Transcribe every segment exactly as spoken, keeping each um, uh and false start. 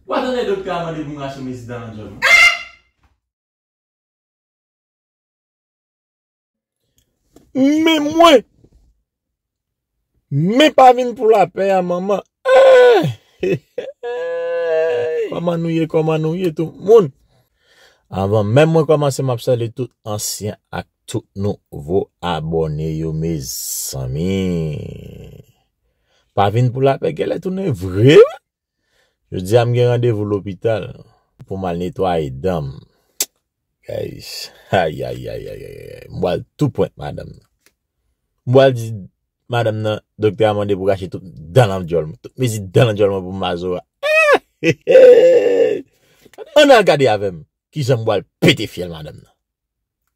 W a tande doktè a mande pou m rache mezi dan nan djòl mwen. Men mwen, men pa vin pou lapè a, manman. Eh! Kòman nou ye, kòman nou ye, tout moun? Anvan menm mwen kòmanse, m ap salye tout ansyen ak tout nouvo abòne yo, mezanmi. Pa vin pou lapè, genlè tounen vre, wi. Jodi a, m gen randevou lopital pou m al netwaye dan m. Guys, ay, ay, ay, ay, ay, ay. M pral tou prank madanm nan. M pral di madanm nan, doktè a mande pou rache tout dan nan djòl mwen. Tout mezi dan nan djòl mwen pou Mazora. Ann al gade avè m kijan m pral pete fyèl madanm nan.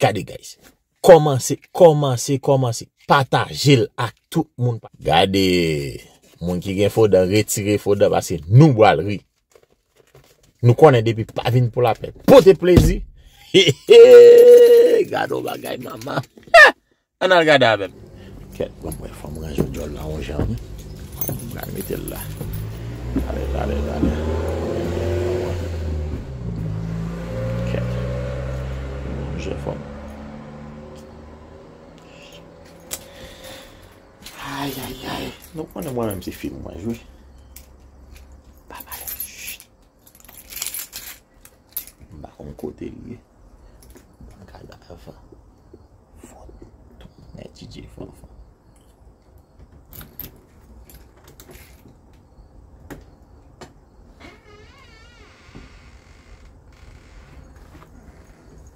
Gade, guys. Kòmanse, kòmanse, kòmanse. Pataje l ak tout moun. Gade, moun ki gen fo dan, retire fo dan, paske nou pral ri. Nou konnen depi pa vin pou lapè, pote plezi. He, he! Gade yon bagay, manman. Ann al gade avè m. Kèt, ban m wè, fò m ranje djòl la yon jan, wi. M pral mete l la. Ale, ale, ale. Kèt. Ranje fò m. Ay, ay, ay. Nou konnen mwen menm se fim mwen jwe. Pa pale. Chut. M pa konn kote l ye. M ka gade avan. Fò tout moun etidye fanfan.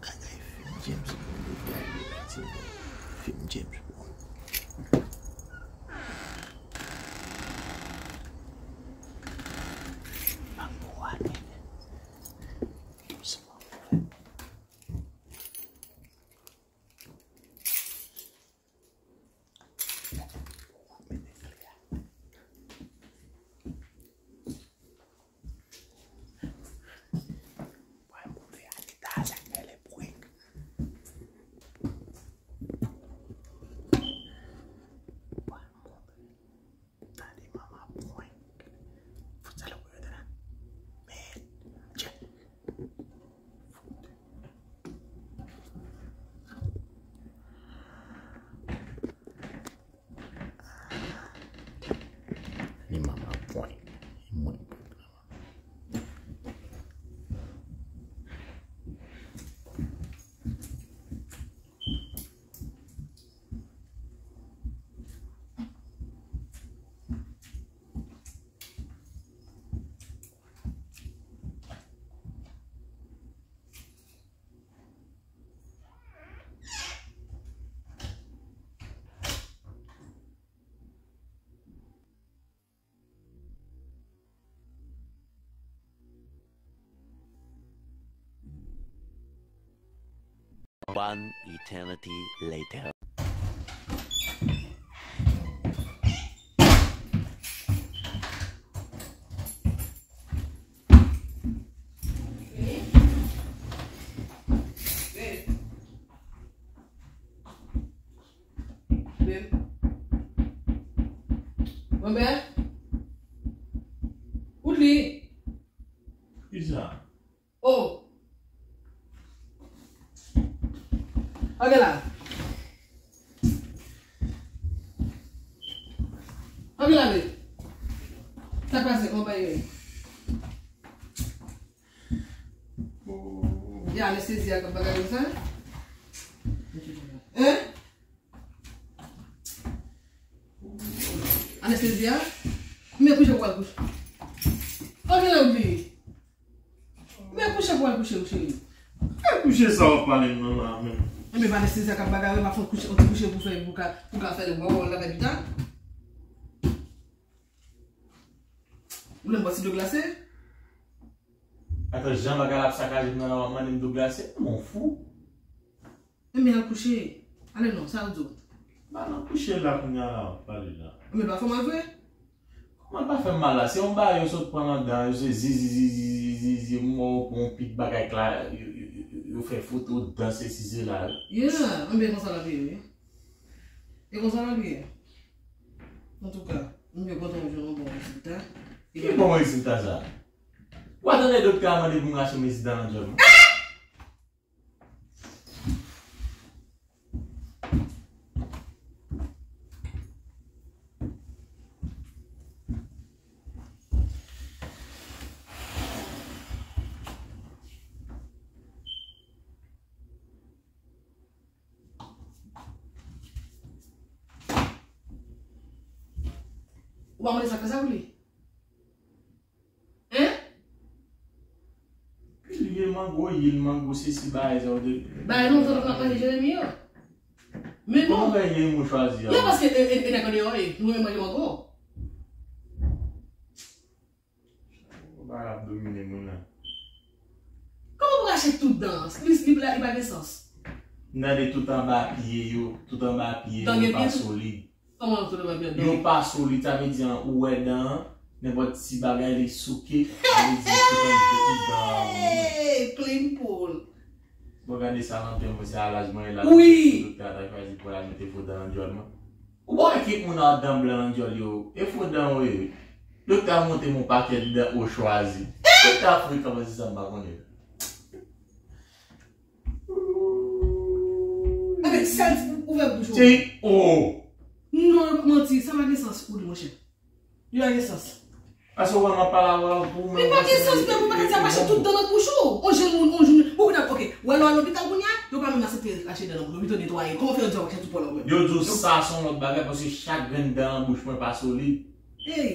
Bagay fim James Bond, bagay fim James Bond. Bambou a, nèg. Tande manman prank. Fout sa lòk mwen yo te la. Men, tchè. Ni manman prank. Mwen prank. One eternity later. Mwen bèl. Ou li. Kisa? Oh. Antre la. Antre la, men. Sa k pase, kòman bagay yo ye? E anestezi a k ap bagay konsa? Hein? Anestezi a? Men kouche pou w al kouche. Antre la, oubli. Men kouche pou w al kouche, cheri. E kouche sa w ap pale nan la menm? Enben, pa anestezi a k ap bagay, m ap fè w kouche, yon ti kouche pou fè, pou ka, pou ka fè l wòwò la, kapital. Ou vle m bwè ti dlo glase? Atan, jan bagay la ap sakaje m nan la, w ap mande m dlo glase? Mon fou. Enben, al kouche. Ale non, sa yo di w? Ba nan kouche la kounye a la, w ap pale la. Enben, pa fè mal vre? Kòman l pa fè m mal la? Se yon bagay yo sot pran anndan, yo se zizi, zizi, zizi, zizi, mò, bon, pik bagay la, yo, yo, yo, yo, yo fè foto, danse, sisi la. Yeah, enben, konsa l ap ye, wi. E konsa l ap ye. Antouka, m byen kontan w jwenn yon bon rezilta. Ki bon rezilta sa? Ou pa tande doktè a mande pou m rache mezi dan nan djòl mwen? Ou pa mande sa k fè sa pou li? Hein? Li ye mango, ye mango, se si bagay sa ou te. Bagay lontan nou pa manje Jeremi yo. Men non. Kòman bagay Jeremi ou chwazi a? Non, paske e, e, e nèg andeyò ye, nou renmen manje mango. Ou pa ap domine moun nan. Kòman pou rache tout dan an? Li, li, li pa gen sans. M tande tout anba pye yo, tout anba pye yo pa solid. Kòman yo tou le mwen pèdi? Yo pa solid, sa vle di an, ou wè dan an, nenpòt ti bagay li souke, sa vle di se kòm tout dan an. Hey, clean pool. Bon, gade sa nan pye mwen, se a laj mwen ye la. Wi. Doktè a ta chwazi pou al mete fo dan nan djòl mwen. Ou pa wè kèk moun an dan blan nan djòl yo, e fo dan yo ye. Doktè a montre m yon pakèt dan ou chwazi. Doktè a frekan, men se sa m pa konnen. Enben, sèl ti ouvè bouch ou. Cheri, oh! Non, yo p ap manti, sa pa gen sans pou li, monchè. Li pa gen sans. Paske ou wè m ap pale avè w pou mwen. Li pa gen sans, men pou bagay sa mache tout dan nan bouch ou. On jèn moun, on jèn moun. Bon, kounye a, ok, ou al lopital kounye a, yo pa menm aksepte rache dan nan bouch ou, yo pito netwaye. Kòman fè yo di w rache tout pò la ou menm? Yo di w sa se yon lòt bagay, paske chak grenn dan nan bouch mwen pa solid. Ey,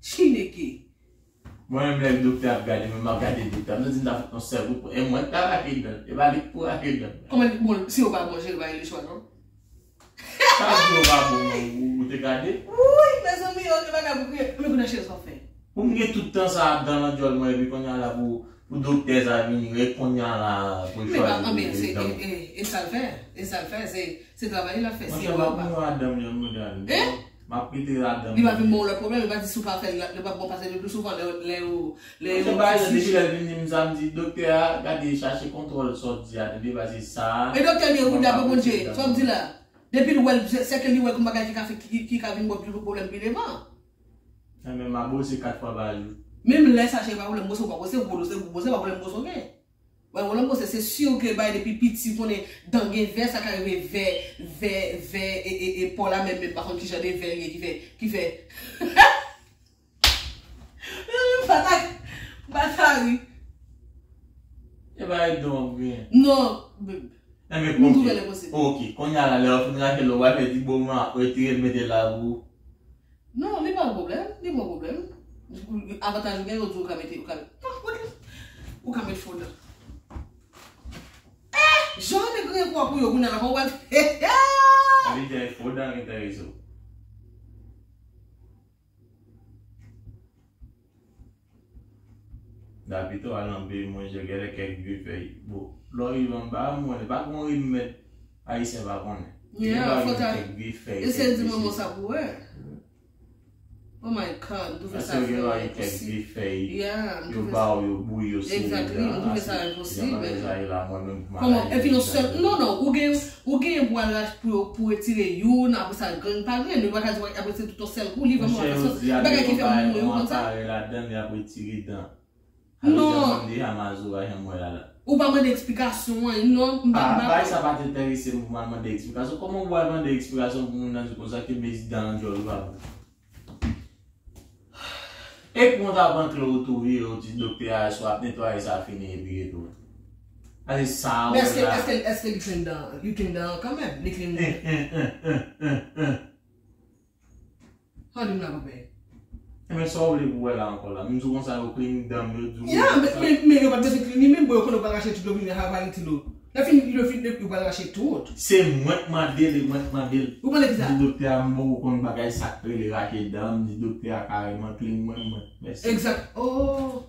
Chineke. Mwen menm lè doktè ap gade mwen, m ap gade doktè a, m santi m ta fout yon sèl kout pwen. E mwen k ta rache dan, e pa li k pou rache dan. Kòman li, bon, si yo pa bon, jere pa gen lechwa non. Sa di yo pa bon, ou, ou te gade? Wouy, mezanmi, yo te bagay pou kriye. Men kounye a cheri sa w fè. Pou m gen tout tan sa a dan nan djòl mwen, epi kounye a la pou, pou doktè sa vini, e kounye a la pou chwazi. Men pa anben, se, e, e, e sa l fè, e sa l fè, se, se travay li l ap fè, si yo pa. Monchè, m ap mouri a dan m, jan m mouri a li. Hein? M ap kite ladan. Li pa vin ba w lòt pwoblèm, li pa di si w pa fè l, li p ap bon pase li pli souvan lè, lè yo, lè yo. Monchè, pa egzanp, depi lè l vin di m sa, m di, doktè a, gade, chache kontwòl sa w di a, tande, paske sa. E doktè li, wi, dapre Bondye, sa w di la. Depi l wè l, se, se ke li wè l kòm bagay ki ka fè, ki, ki, ki ka vin ba w pli pwoblèm pi devan. Enben, m a bwose kat fwa pa jou. Menm lè sa, cheri, pa pwoblèm, bwose ou pa bwose, ou bwose, ou bwose, pa pwoblèm, bwose, oke. Wè, Roland Bose, se si ke bay depi piti, konnen dan gen vè, sa ka rive vè, vè, vè, e, e, e, po la menm, menm pa konn ki jan de vè li ye, ki fè, ki fè. Batay, batay. E bay don ap gen. Non, babe. Enben, m twouve l enposib. Oke, kounye a la, lè w fin rache l, w al fè ti boman, retire l, mete l la pou. Non, li pa yon pwoblèm, li pa yon pwoblèm. Avantaj ou gen, yo di w ka mete, ou ka, ou ka mete fo dan. Eh, jan de gran kwa pou yo, kounye a la, fò w wè. Sa vle di fo dan ki enterese w. Dapito al nan peyi manje, genlè kèk vye fèy. Bon, lè w rive anba, mwen, pa gon remèd ayisyen pa konnen. Yeah, fò ta kèk vye fèy, eseye di mwen sa pou wè. Oh my God, m twouve sa fè enposib. Gen kèk vye fèy, yo ba w, yo bouyi, yo sere dan. Exactly, m twouve sa enposib. Kòman, epi non sèl, non, non, ou gen, ou gen pou al rache, pou, pou retire youn, apre sa, grenn pa grenn, yo pa ka di, apre se tout yon sèl kou, li vrèman pa fè sans. Bagay ki fè moun mouri, ou konn sa? Monchè, yo di apre yon aparèy ladan l, y ap retire dan. Non. Sa vle di, mande a Mazora jan m wè la la. Ou pa mande eksplikasyon, an, non, m pa, m pa. Bagay sa pa t enterese m pou m al mande eksplikasyon. Kòman ou al mande eksplikasyon pou moun nan di konsa ke mezi dan nan djòl ou pa bon? E pou w ta pran kle w tou vire, w di doktè a, si w ap netwaye sa fini epi retounen. Sa se sa ou wè la. Men èske, èske, èske li clean dan, li clean dan kanmenm? Li clean. Sa w di m la, konpè? Enben, sa w vle pou wè la ankò la? M di w konsa, yo clean dan m, yo di w. Ya, men, men, men yo pa t bezwen clean li menm, bon, yo konnen yo pral rache tout, yo vin rache pale ti lo. Lè fini, lè fini, yo pral rache tout. Se mwen k mande l, e mwen k mande l. Ou mande ki sa? M di doktè a, m poko konn bagay sa k rele rache dan, m di doktè a kareman clean mwen, mwen. Mèsi. Egzak. Oh.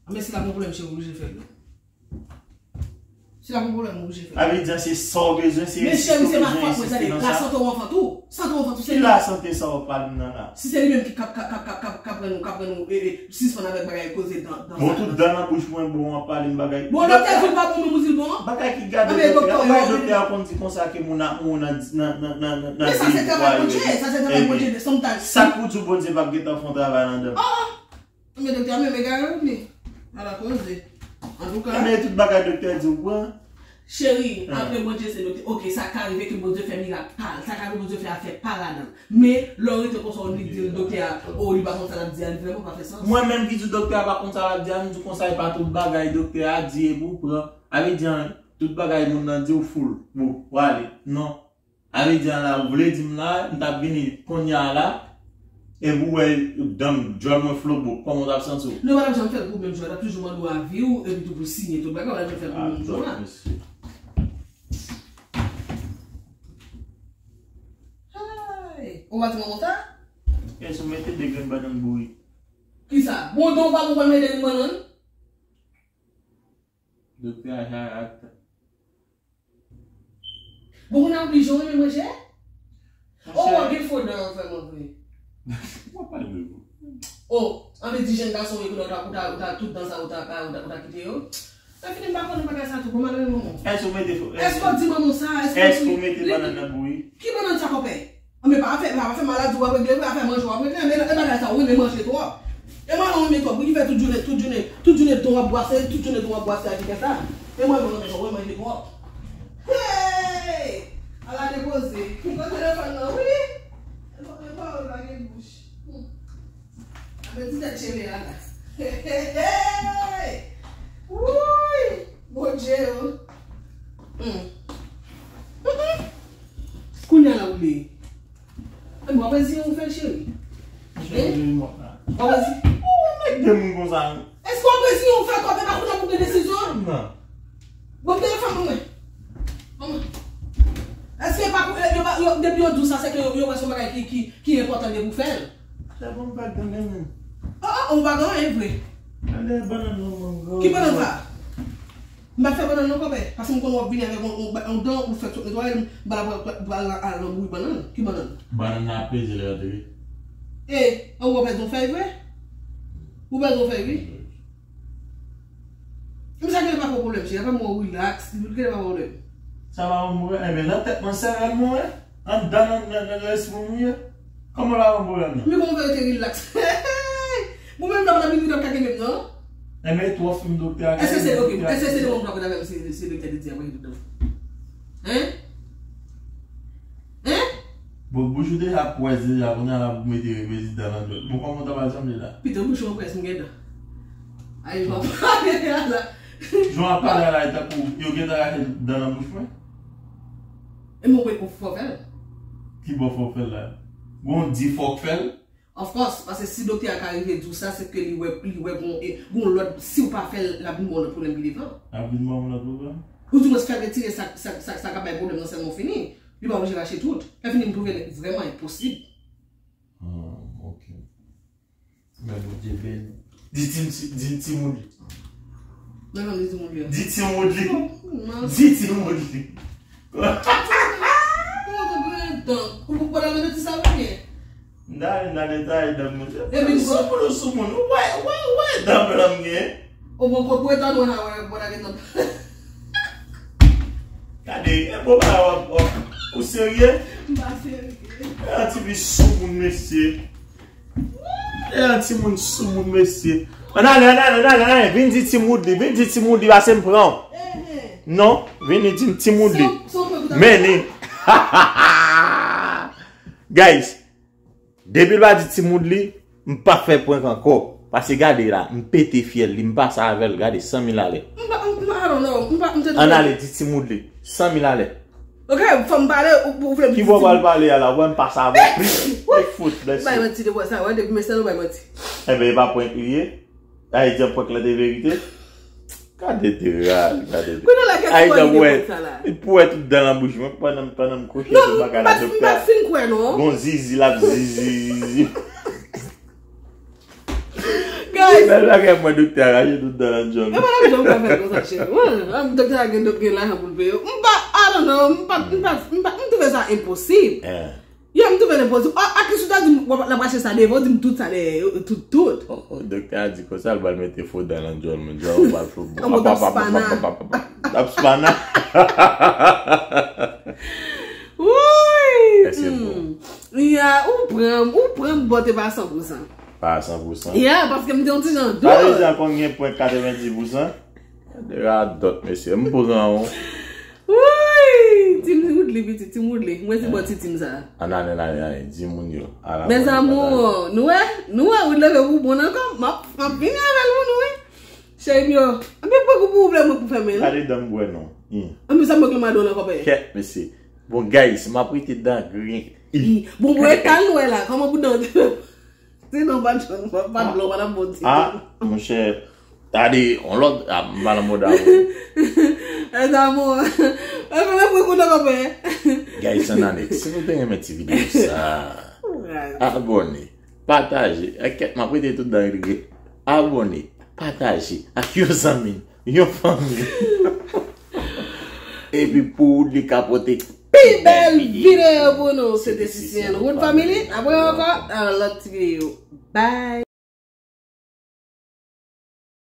Men si l ap gen pwoblèm, cheri, ou oblije fè l. Si l ap gen pwoblèm, ou oblije fè l. Sa vle di se sa w bezwen, se resous ou bezwen, se nan sa. Men cheri, se pa fòt mwen, tande, lasante w anvan tou. Sante w anvan tou, se li. Ki lasante sa w ap pale m nan la? Si se li menm ki k ap, k ap, k ap, k ap, k ap, k ap rann ou, k ap rann ou, e, e, sispann avèk bagay koze dan, dan. Bon, tout dan nan bouch mwen bon, w ap pale m bagay. Bon, doktè di l pa bon, men ou di l bon. Bagay ki gade doktè a. Bay doktè a konn di konsa ke moun ap mouri nan, nan, nan, nan, nan, nan de jou, twa jou. Men sa se travay Bondye, sa se travay Bondye, sometimes. Sa k pou di w Bondye p ap gentan fè yon travay nan dan m? Ah! Men doktè a menm egare wi li. Ala koze. Antouka. Men tout bagay doktè di w pran. Cheri, apre Bondye se doktè. Ok, sa ka rive ke Bondye fè mirak pa l. Sa ka rive Bondye fè afè pa ladan l. Men, lè w rete konsa, w nik di l doktè a, o, li pa konn sa l ap di a, li vrèman pa fè sans. Mwen menm ki di w doktè a pa konn sa l ap di a, m di w konsa e pa tout bagay doktè a di epi w pran. Avè di an, tout bagay moun nan di w foul. Bon, w ale. Non. Avè di an la, ou vle di m la, m t ap vini kounye a la, epi w wè dan m, djòl mwen flobo, kòman w t ap santi w? Non, pa t ap janm fè l pou menm jan, l ap toujou mande w avi w, epi tou pou siyen tout bagay, w pa t ap janm fè l pou menm jan an. Hey! Ou pa ti manman sa? Yes, ou mete de grenn bannann bouri. Kisa? Bon, donk, ou pa pou mete de grenn bannann? Doktè a jarèt. Bon, moun ap bliye w renmen manje? Oh, w gen fo dan an vrèman vre. Mwen pa renmen vre. Oh, anben di jèn gason yo kounye a ou ta, ou ta, ou ta tout dan sa, ou ta, ou ta, ou ta kite yo. Sa fini m pa konnen bagay sa tou, bon, malere manman. Èske w mete fo? Èske w di manman sa? Èske w mete bannann nan bouri? Ki bannann sa konpè? Anben pa fè, pa fè maladi w ap regle, pa fè manje w ap regle, men e bagay sa ou renmen manje twòp. E mwen ou renmen twòp, wi ki fè tout jounen, tout jounen, tout jounen ton w ap bwase, tout jounen ton w ap bwase ak kè sa. E mwen ou renmen manje twòp. Hey! Ala depoze. Ki kote telefòn nan, wi? E pa, e pa, e pa gen bouch. Hmm. Apetitè tchele a la. Wouy! Bondye o. Hmm. Mm, mm. Kounye a la ou vle. E mwen wè si ou fè l cheri. Cheri, mwen la. Wè si. Ou nèg de moun konsa. Èske w wè si ou fè kòb e pa kounye a pou pran desizyon? Non. Bon, telefòn mwen. Mwen. Èske pa pou, yo pa, yo, depi yo di w sa, se ke yo, yo wè se yon bagay ki, ki, ki enpòtan de pou fè l. Se bon, m pa tande menm. Oh, oh, oh, ou pa gen anyen vre. Tande bannann nan mango. Ki bannann sa? M pa fè bannann nan konpè. Paske m konn w ap vini avèk yon, yon, yon dan ou fè tout netwaye, m pa la pral al nan bouri bannann. Ki bannann? Bannann nan ap peze lè antre. E, an ou pèdi yon fèy vre? Ou pèdi yon fèy wi. Men sa genlè pa fè w pwoblèm, cheri. Apre m wè w relax, li genlè pa fè w pwoblèm. Sa pa yon pwoblèm. Enben, nan tèt mwen sèlman mwen wè. Anndan nan, nan, nan lespri mwen ye. Kòman pa yon pwoblèm nan? Men kòman fè rete relax? Bon, menm nan pa nan bibli nan kake menm non. Enben, twò fim doktè a. Èske se, ok, èske se de moun k ap avè m, se, se doktè te di apre tout tan? Hein? Hein? Bon, bouch ou deja pwès deja, kounye a la pou mete rezidan nan dwèt. Bon, kòman w ta pral sanble la? Pito bouch ou pwès, m gen dan. Ay, jan w ap pale a la. Jan w ap pale a la, e tankou yo gentan rache dan nan bouch mwen. E mwen, ou fè w fè l? Ki bò fè w fè l la? Bon, di fò w fè l? Of course, paske si doktè a ka rive di w sa, se ke li wè, li wè gon, e, gon lòt, si w pa fè l, l ap vin ba w lòt pwoblèm pi devan. L ap vin ba w lòt pwoblèm? Ou di mwen fè retire sa, sa, sa, sa k ap bay pwoblèm nan sèlman fini. Li pa oblije rache tout. Lè fini m twouve l vrèman enposib. Ah, ok. Men Bondye beni. Di Ti, di Ti Moody. Mwen menm di Ti Moody. Di Ti Moody. Non. Di Ti Moody. Mwen te pran tan. Ou pou pran nan ti sa ou byen? N ale, n ale taye dan mwen. Epi sou moun, sou moun. Ou wè, ou wè, ou wè dan blan m gen. Ou poko pou etan nou la wè, bon, la gen nan. Gade, e bon bagay w ap, w ap, ou serye? M pa serye. E yon ti fi soumoun, mesye. E yon timoun soumoun, mesye. Ann ale, ann ale, ann ale, ann ale. Vin di Ti Moody, vin di Ti Moody, pase m pran w. Non, vin di Ti Moody. Men li. Guys, depi l pa di Ti Moody, m pa fè prank ankò. Paske gade la, m pete fyèl li, m pase avè l, gade, san mil alè. M pa, m pa, I don't know. M pa, m te Ann ale, di Ti Moody, san mil alè. Ok, fò m pale, ou, ou vle m di Ti Moody. Ki bò w pral pale a la, ou wè m pase avè w. Plis, plis fout, blèsi. Bay manti de bò sa, wè, depi mesye nou bay manti. Enben, e pa prank li ye. Ayiti an prank la te verite. Gade de ral, gade de. Kounye a la, kèk ti bò li de prank sa la. Li pou wè tout dan nan bouch mwen, pandan, pandan m kouche sou baka la, doktè. Non, m pa, m pa fin kwè, non. Bon, zizi, l ap zizi, zizi. Guys. Bèl bagay mwen, doktè a rache tout dan nan djòl. E pa nan djòl ka fè konsa, cheri. Mwen, doktè a gen, gen lajan pou l peye. M pa, I don't know, m pa, m pa, m pa, m twouve sa enposib. Yo, m twouve l enposib. At least ou ta di m, w ap, l ap rache sa devan, ou di m tout sa dèyè, tout, tout. Oh, oh, doktè a di konsa, l pral mete fo dan nan djòl mwen, djòl mwen pral fo. An mòd ap spana. Ap spana. Wouy! Èske bon? Ya, ou pran, ou pran m bò te pa san pou san. Pa san pou san. Yeah, paske m te yon ti jan Sa vle di dou. Ankò m gen pwen katrevendis pou san. De radòt, mesye. M pran ou. Wouyy! Team Woodley, pitit, Team Woodley. Mwen se bò ti team sa. An ane, ane, ane. Di moun yo. Ala Mes mwen, amours, nou wè? Nou wè, Woodley leve pou bon ankò. M ap m ap vini avè l pou nou, wi. Cheri m yo. Anpil poko pou ou vle mwen pou fèmen. Gade dan m bwè non. Hmm. Anpil sa m bòk lè madan nan kòpè. Kèt, mesye. Bon, guys, m ap rete dan gren. Bon, pou etal nou wè la. Kòman pou dan Se non, pa t pa t blan, pa t ap bon ti. Ah, monchè. Tade, on lòt, ah, m pa nan mòd avè. Mes amours. Anpil poko nan kòpè. Guys, an ane. Si nou te renmen ti videyo sa, abòne, pataje. Akèt, m ap rete tout dan gren. Abòne, pataje ak yon zanmi, yon fanmi. Epi pou li ka pote Pi bèl videyo pou nou. Se te Sisyen Wood Family. Apre ankò, nan lòt ti videyo. Bye!